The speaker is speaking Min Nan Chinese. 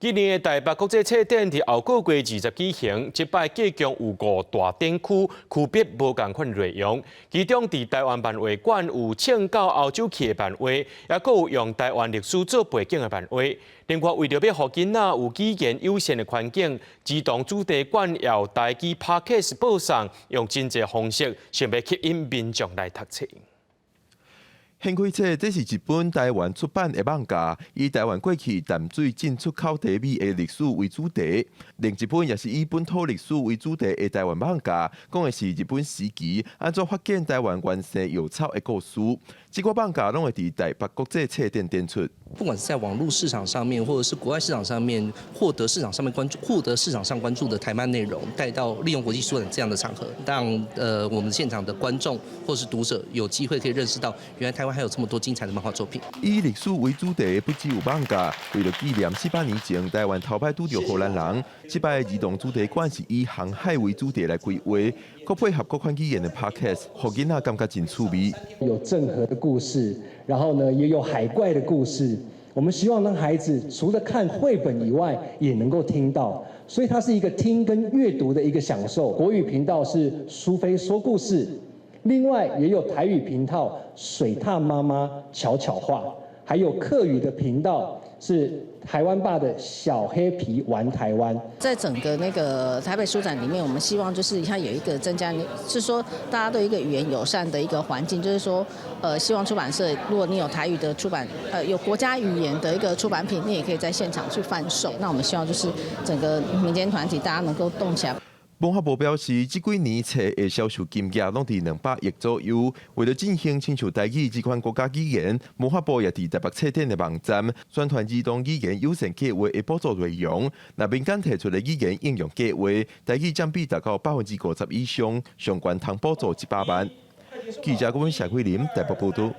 今年的台北國際冊展佇後個月二十舉行，這擺計共有五大展區，區別無仝款內容。其中佇台灣漫畫館有唱到歐洲去的漫畫，也閣有用台灣歷史做背景的漫畫。另外，為著欲予囡仔有語言友善的環境，兒童主題館也有台語 Podcast 播送，用真濟方式，想欲吸引民眾來讀冊。掀開冊，這是一本台灣出版的漫畫，以台灣過去淡水進出口茶米的歷史為主題。另一本也是以本土歷史為主題的台灣漫畫，講的是日本時期按怎發現台灣原生藥草的故事。這個漫畫攏會佇台北國際冊展展出。不管是在網路市場上面，或者是國外市場上面，獲得市場上面關注、獲得市場上關注的台漫內容，帶到利用國際書展這樣的場合，讓我們現場的觀眾或是讀者有機會可以認識到，原來台灣還有這麼多精彩的漫畫作品。以歷史為主題，不只有漫畫，為了紀念400年前台灣頭擺拄著荷蘭人，這擺兒童主題館是以航海為主題來規劃，閣配合各款語言的 podcast，予囡仔感覺真趣味。有鄭和的故事，然後呢，也有海怪的故事。我們希望讓孩子除了看繪本以外，也能夠聽到，所以它是一個聽跟閱讀的一個享受。國語頻道是蘇菲說故事，另外也有台語頻道水獺媽媽巧巧話，還有客語的頻道是台灣吧的小黑皮玩台灣。在整個那個台北書展裡面，我們希望就是它有一個增加，是說大家對一個語言友善的一個環境，就是說，希望出版社，如果你有台語的出版，有國家語言的一個出版品，你也可以在現場去販售。那我們希望就是整個民間團體大家能夠動起來。文化部表示，這幾年冊的銷售金額攏佇200億左右。為了振興親像台語這款國家語言，文化部也佇台北冊展的網站宣傳兒童語言友善計畫的補助內容。若民間提出的語言應用計劃，台語佔比達到50%以上，上懸通補助100萬。記者郭文謝慧琳台北報導。